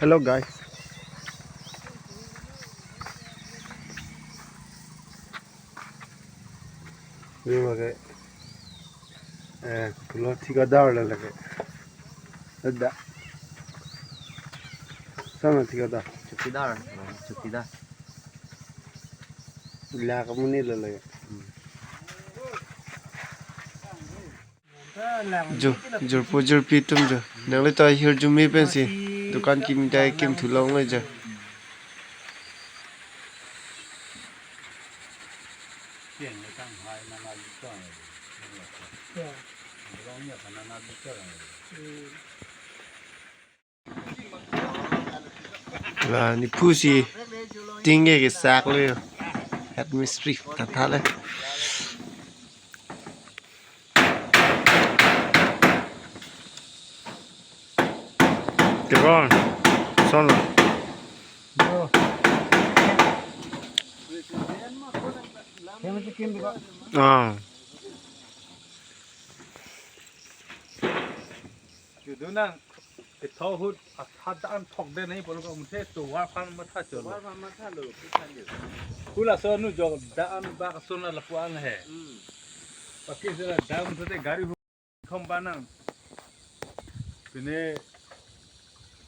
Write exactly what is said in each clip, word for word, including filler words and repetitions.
Hello guys. Ini pakai eh pulo thikadar la lake. Ada. Sana thikadar. Chowkidar, oh, chowkidar. La kamuni la lake. Hmm. Jo, jorpo jorpi atum jo. Nangli ta hirjume pensi dukan kimi ta kim thulong le jo. La, nephu si tingge kesak lo jo. Head mistri, tatha le. Kebon, son lo. Ah. Judu nang, ketho ahut, athak dan thok de nahi polo ka muthe tovar aphan matha cholo. Tovar aphan matha lo, pithan jo. Hula so nu jo dan ba so na lapuan he. Hmm. Paki sila dam so te gari hu khom ba nang. Pine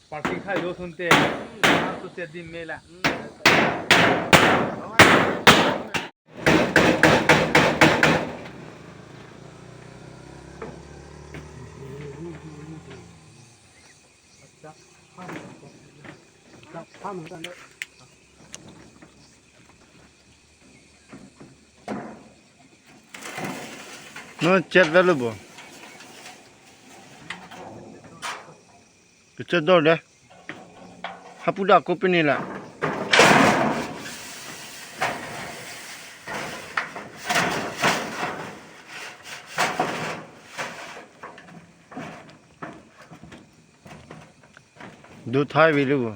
parking khai do thunte. Hmm. So te dim mela. Hmm. No chet velo bo. Kechet dor de. Hapu da ko pini la. Do thai velo bo.